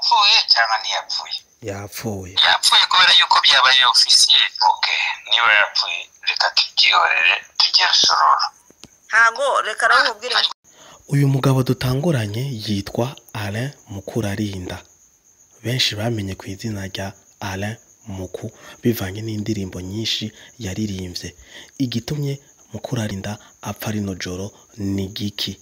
Yapfuye cyangwa ntiyapfuye? Yapfuye. Yapfuye kubera yuko byabaye officiel. Okay, niba yapfuye reka tubyihorere tujye Rusororo. Ntago, reka nawe nkubwire. Uyu mugabo dutanguranye yitwa Alain Mukurarinda, benshi bamenye ku izina rya Alain Muku bivanye n'indirimbo nyinshi yaririmbye. Igitumye Mukurarinda apfa rino joro ni giki?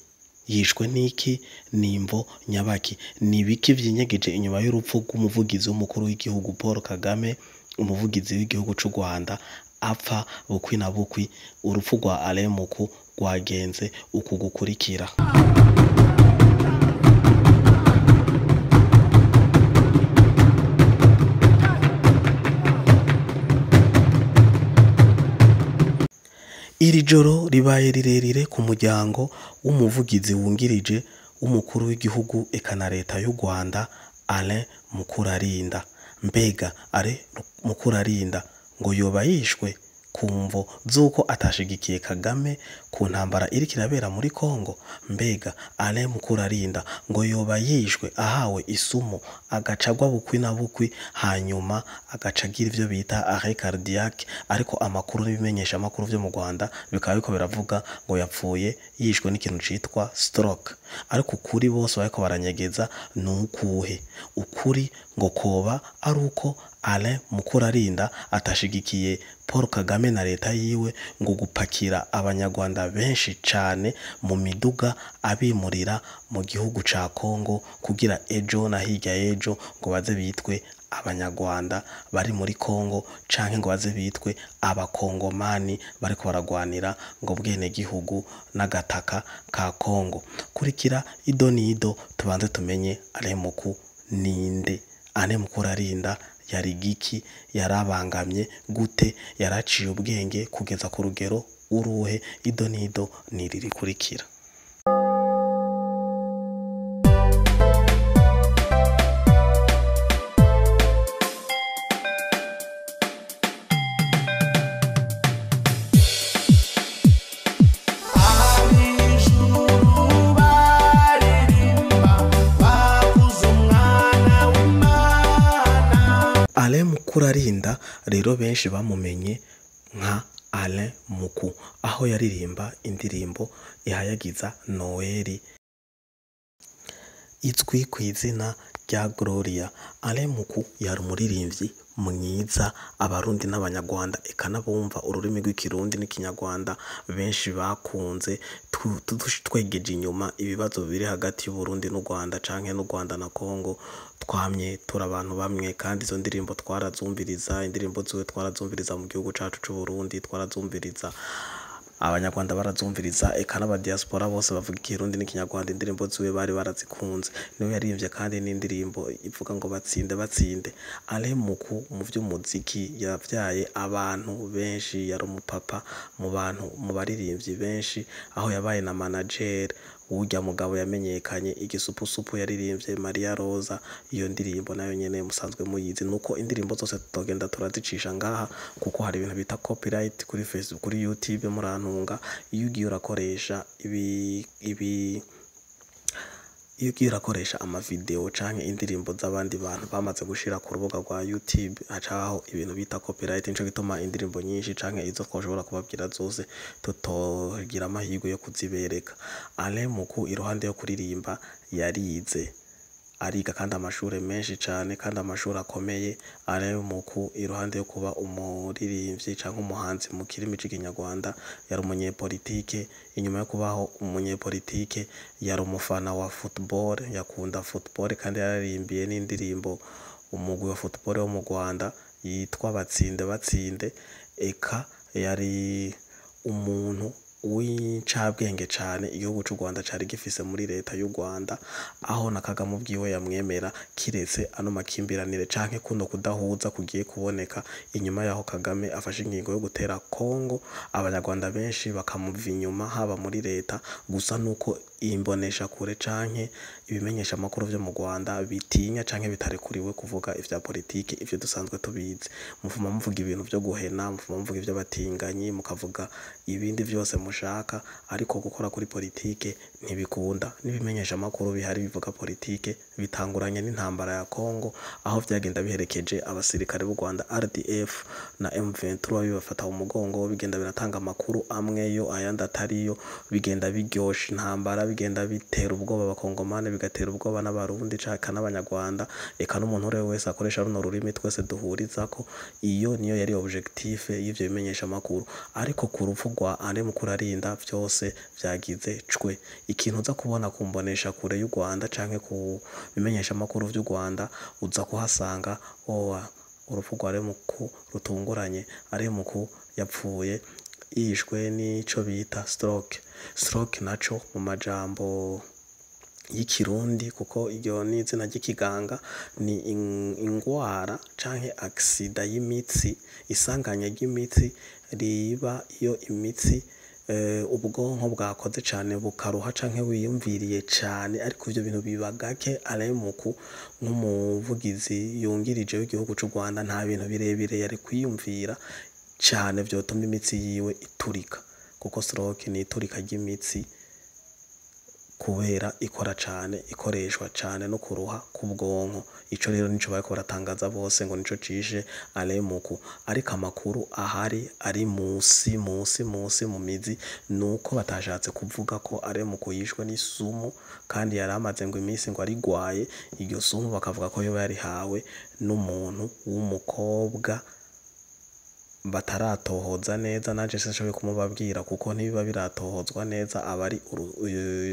Yishwe n'iki? Nimvo nyabaki? Ni ibiki vyinyegeje inyuma y'urupfu rw'umuvugizi w'umukuru w'igihugu Paul Kagame, umuvugizi w'igihugu c'u Rwanda apfa bukwi na bukwi? Urupfu rwa Alain Muku rwagenze uku gukurikira. Iri joro ribaye rirerire ku muryango w'umuvugizi wungirije w'umukuru w'igihugu eka na leta y'u Rwanda, Alain Mukurarinda. Mbega Alain Mukurarinda ngo yoba yishwe ku mvo z'uko atashigikiye Kagame ku ntambara iriko irabera muri Kongo? Mbega Alain Mukurarinda ngo yoba yishwe ahawe isumu agaca agwa bukwi na bukwi, hanyuma agaca agira ivyo bita arrêt cardiaque? Ariko amakuru n'ibimenyesha amakuru vyo mu Rwanda bikaba biriko biravuga ngo yapfuye yishwe n'ikintu citwa stroke. Ariko ukuri bose bariko baranyegeza ni ukuhe? Ukuri ngo koba ari uko Alain Mukurarinda atashigikiye Paul Kagame na leta yiwe ngo gupakira abanyarwanda benshi cane mu miduga abimurira mu gihugu ca Kongo, kugira ejo na hirya y'ejo ngo baze bitwe abanyarwanda bari muri Kongo, canke ngo baze bitwe abakongomani bariko baragwanira ngo bwenegihugu n'agataka ka Kongo. Kurikira ido n'ido tubanze tumenye Alain Muku ninde. Alain Mukurarinda yari giki? Yarabangamye gute? Yaraciye ubwenge kugeza ku rugero uruhe? Ido n'ido niri rikurikira. Alain Mukurarinda rero benshi bamumenye nka Alain Muku, aho yaririmba indirimbo ihayagiza Noeli izwi ku izina rya Gloria. Alain Muku yari umuririmbyi mwiza abarundi n'abanyarwanda eka n'abumva ururimi rw'ikirundi n'ikinyarwanda benshi bakunze. Twegeje inyuma ibibazo biri hagati y'Uburundi n'u Rwanda canke n'u Rwanda na Kongo, twamye turi abantu bamwe, kandi izo ndirimbo twarazumviriza, indirimbo ziwe twarazumviriza mu gihugu cacu c'Uburundi, twarazumviriza abanyarwanda barazumviriza, eka n'abadiaspora bose bavuga ikirundi n'ikinyarwanda indirimbo ziwe bari barazikunze. Niwe yaririmbye kandi n'indirimbo ivuga ngo batsinde batsinde. Alain Muku mu vy'umuziki yavyaye abantu benshi, yari umupapa mu bantu, mu baririmbyi benshi, aho yabaye na manager w'urya mugabo yamenyekanye igisupusupu yaririmbye Maria Rosa. Iyo ndirimbo nayo nyene musanzwe muyizi. Nuko indirimbo zose tutogenda turazicisha ngaha kuko hari ibintu bita copyright kuri Facebook, kuri YouTube. Murantunga, iyo ugiye urakoresha ibi ibi iyo ugiye urakoresha amavideo canke indirimbo z'abandi bantu bamaze gushira ku rubuga rwa YouTube, hacaho ibintu bita copyright. Nico gituma indirimbo nyinshi canke izo twoshobora kubabwira zose tutogira amahirwe yo kuzibereka. Alain Muku iruhande yo kuririmba yarize, ariga kandi amashure menshi cane kandi amashuri akomeye. Alain Muku iruhande yo kuba umuririmbyi canke umuhanzi mu kirimi c'ikinyarwanda yari umunyepolitike. Inyuma yo kubaho umunyepolitike yari umufana wa football, yakunda football kandi yararimbiye n'indirimbo umugwi wa football wo mu Rwanda yitwa Batsinde Batsinde. Eka yari umuntu w'incabwenge cane igihugu c'u Rwanda cari gifise muri leta y'u Rwanda, aho na Kagame ubwiwe yamwemera, kiretse ano makimbiranire canke kuno kudahuza kugiye kuboneka inyuma yaho Kagame afashe ingingo yo gutera Kongo, abanyarwanda benshi bakamuva inyuma haba muri leta. Gusa nuko imbonesha kure canke ibimenyesha amakuru vyo mu Rwanda bitinya canke bitarekuriwe kuvuga ivya politike. Ivyo dusanzwe tubizi, muvuma muvuga ibintu vyo guhena, muvuma muvuga ivy'abatinganyi, mukavuga ibindi vyose mushaka, ariko gukora kuri politike ntibikunda. N'ibimenyesha amakuru bihari bivuga politike bitanguranye n'intambara ya Congo, aho vyagenda biherekeje abasirikare b'u Rwanda RDF na M23 bibafata mu mugongo, bigenda biratanga amakuru amwe yo ayandi atariyo, bigenda biryosha intambara, bigenda bitera ubwoba abakongomani, bigatera ubwoba n'abarundi canke n'abanyarwanda, eka n'umuntu uwariwe wese akoresha runo rurimi twese duhurizako. Iyo niyo yari objectif y'ivyo bimenyesha amakuru. Ariko ku rupfu rwa Alain Mukurarinda vyose vyagize cwe. Ikintu uza kubona ku mbonesha kure y'u Rwanda canke ku bimenyesha amakuru vy'u Rwanda, uza kuhasanga owa urupfu rwa Alain Muku rutunguranye, Alain Muku yapfuye yishwe n'ico bita stroke. Stroke naco mu majambo y'ikirundi, kuko iryo ni izina ry'ikiganga, ni ingwara canke aksida y'imitsi, isanganya ry'imitsi riba iyo imitsi ubwonko bwakoze cane bukaruha canke wiyumviriye cane, ariko ivyo bintu biba gake. Alain Muku nk'umuvugizi yungirije w'igihugu c'u Rwanda nta bintu birebire yari kwiyumvira cane vyotuma imitsi yiwe iturika, kuko stroke ni iturika ry'imitsi kubera ikora cane, ikoreshwa cane no kuruha k'ubwonko. Ico rero nico bariko baratangaza bose ngo nico cishe Alain Muku. Ariko amakuru ahari ari musi musi musi mu mizi nuko batashatse kuvuga ko Alain Muku yishwe n'isumu, kandi yari amaze ngo imisi ngo arigwaye iryo sumu, bakavuga ko yoba yarihawe n'umuntu w'umukobwa bataratohoza neza. Nanje sinshoboye kumubabwira kuko ntibiba biratohozwa neza, aba ari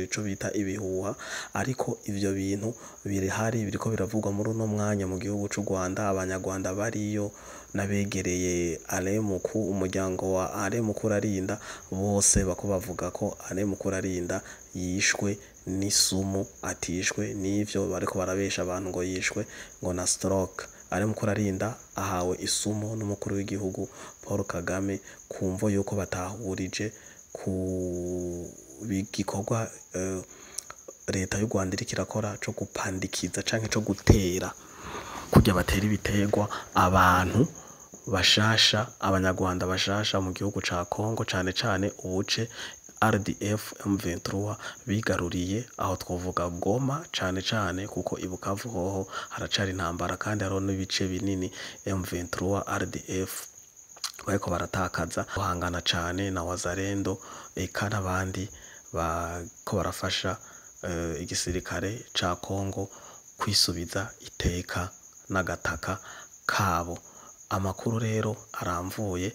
ico bita ibihuha. Ariko ivyo bintu birihari, biriko biravugwa muri uno mwanya mu gihugu c'u Rwanda. Abanyarwanda bariyo n'abegereye Alain Muku, umuryango wa Alain Mukurarinda, bose bako bavuga ko Alain Mukurarinda yishwe n'isumu, atishwe n'ivyo bariko barabesha abantu ngo yishwe ngo na stroke. Alain Mukurarinda ahawe isumu n'umukuru w'igihugu Paul Kagame ku mvo yuko batahurije ku gikorwa leta y'u Rwanda iriko irakora co gupandikiza canke co gutera, kurya batera ibiterwa abantu bashasha, abanyarwanda bashasha mu gihugu ca Congo, cane cane ubuce RDF M23 bigaruriye, aho twovuga Goma cane cane, kuko i Bukavu hoho haracari intambara, kandi hariho n'ibice binini M23 RDF bariko baratakaza, guhangana cane na Wazalendo eka n'abandi bariko barafasha igisirikare ca Congo kwisubiza iteka n'agataka kabo. Amakuru rero aramvuye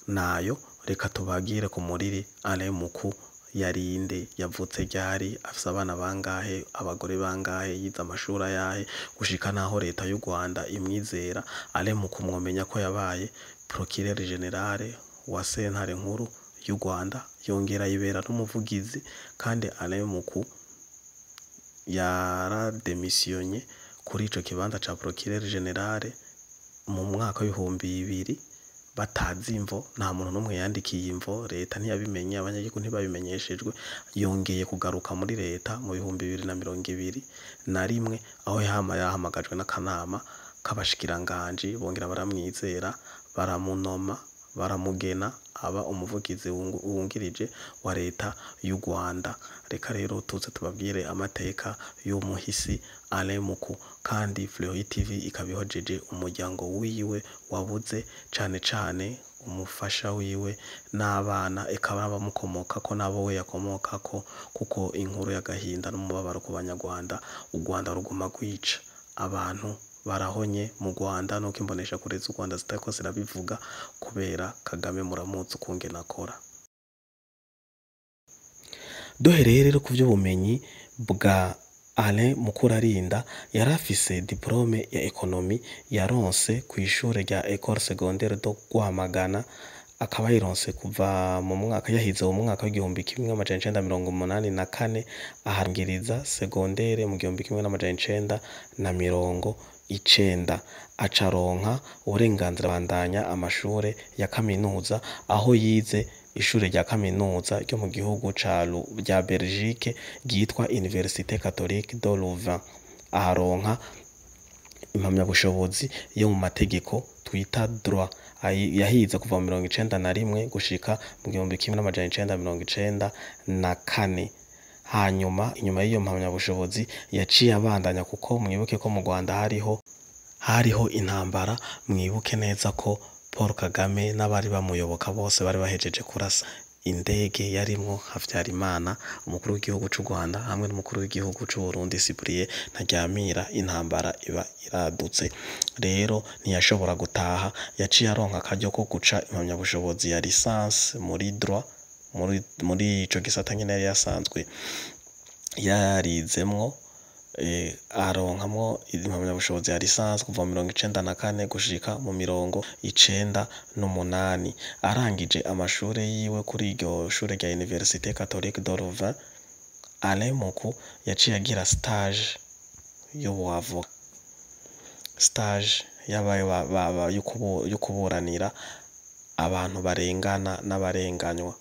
nayo, reka tubagire ku muriri. Alain Muku yarinde, yavutse ryari, afise abana bangahe, abagore bangahe, yize amashuri ayahe gushika naho leta y'u Rwanda imwizera? Alain Muku mwomenya ko yabaye procureur general wa sentare nkuru y'u Rwanda, yongera yibera n'umuvugizi. Kandi Alain Muku yarademisiyonye kuri ico kibanza ca procureur general mu mwaka w'2000 batazi imvo, nta muntu n'umwe yandikiye imvo, leta ntiyabimenye, abanyagihugu ntibabimenyeshejwe. Yongeye kugaruka muri leta mu 2021, aho yahamagajwe n'akanama k'abashikiranganji, bongera baramwizera, baramunoma, baramugena aba umuvugizi wungirije wa leta y'u Rwanda. Reka rero tuze tubabwire amateka y'umuhisi Alain Muku, kandi Fleury TV ikaba ihojeje umuryango wiwe wabuze, cane cane umufasha wiwe n'abana, eka n'abamukomokako n'abo we yakomokako, kuko inkuru y'agahinda n'umubabaro ku banyarwanda, u Rwanda ruguma rwica abantu, barahonye mu Rwanda, nuko imbonesha kure z'u Rwanda zitariko zirabivuga kubera Kagame muramuzi ukungene akora. Duhereye rero ku vy'ubumenyi bwa Alain Mukurarinda, yari afise diplome ya économie yaronse kw'ishure rya Ecole Secondaire de Rwamagana, akaba yayironse kuva mu mwaka yahize mu mwaka w'1984, aharangiriza secondaire mu 1990, acaronka uburenganzira bandanya amashure ya kaminuza aho yize ishure rya kaminuza ryo mu gihugu rya Belgique ryitwa Université Catholique de Louvain, aharonka impamyabushobozi yo mu mategeko twita droit. Yahize kuva mu 91 gushika mu 1994. Hanyuma inyuma y'iyo mpamyabushobozi yaciye abandanya, kuko mwibuke ko mu Rwanda hariho intambara. Mwibuke neza ko Paul Kagame n'abari bamuyoboka bose bari bahejeje kurasa indege yarimwo Havyarimana, umukuru w'igihugu c'u Rwanda, hamwe n'umukuru w'igihugu c'u Burundi Cyprien Ntaryamira. Intambara iba iradutse, rero ntiyashobora gutaha. Yaciye aronka akaryo ko guca impamyabushobozi ya licence muri droit, muri ico gisata nyene yari yasanzwe yarizemwo, aronkamwo impamyabushobozi ya licence kuva mu 94 gushika mu 98. Arangije amashure yiwe kuri iryo shure rya Université Catholique de Louvain, Alain Muku yaciye agira stage y'ubuavoka, stage yo kuburanira abantu barengana n'abarenganywa,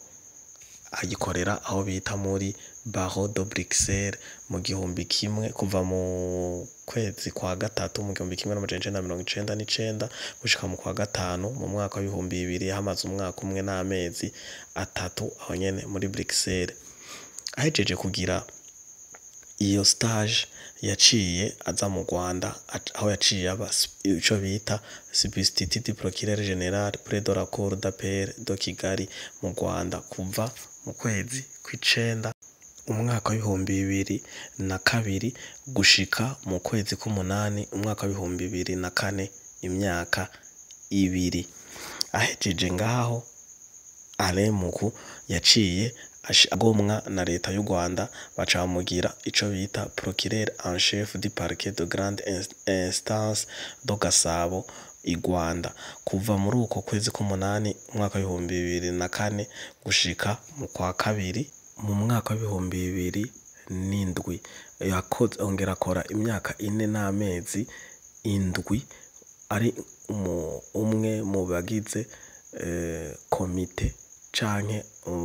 agikorera aho bita muri Barreau de Bruxelles mu gihumbi kimwe, kuva mu kwezi kwa gatatu mu 1999 gushika mu kwa gatanu mu mwaka w'2000. Hamaze umwaka umwe n'amezi 3 aho nyene muri Bruxelles. Ahejeje kugira iyo stage yaciye aza mu Rwanda, aho yaciye aba ico bita substitut du procureur général près de la cour d'appel de Kigali mu Rwanda, kuva mu kwezi kw'icenda umwaka w'2002 gushika mu kwezi k'umunani umwaka w'2004, imyaka 2. Ahejeje ngaho, Alain Muku yaciye agomwa na leta y'u Rwanda, baca bamugira ico bita procureur en chef du parquet de grande instance de Gasabo i Rwanda, kuva muri uko kwezi k'umunani umwaka w'2004 gushika mu kwa kabiri mu mwaka w'2007. Ongera akora imyaka 4 n'amezi 7 ari umwe mu bagize komite canke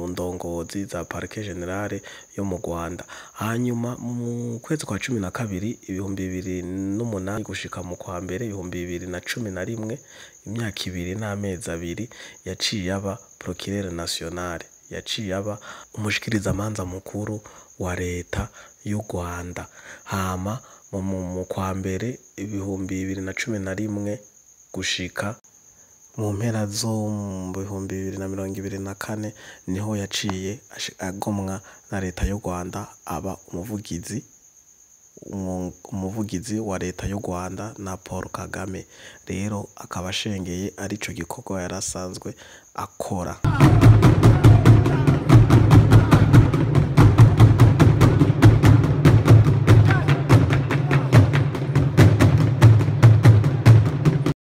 ndongozi za parquet général yo mu Rwanda. Hanyuma mu kwezi kwa 12 2008 gushika mu kwa mbere 2011, imyaka 2 n'amezi 2, yaciye aba procureur national, yaciye aba umushikirizamanza mukuru wa leta y'u Rwanda. Hama mu kwa mbere 2011 gushika mu mpera zo mu 2024 niho yaciye agomwa na leta y'u Rwanda, aba umuvugizi wa leta y'u Rwanda na Paul Kagame. Rero akaba ashengeye arico gikorwa yarasanzwe akora.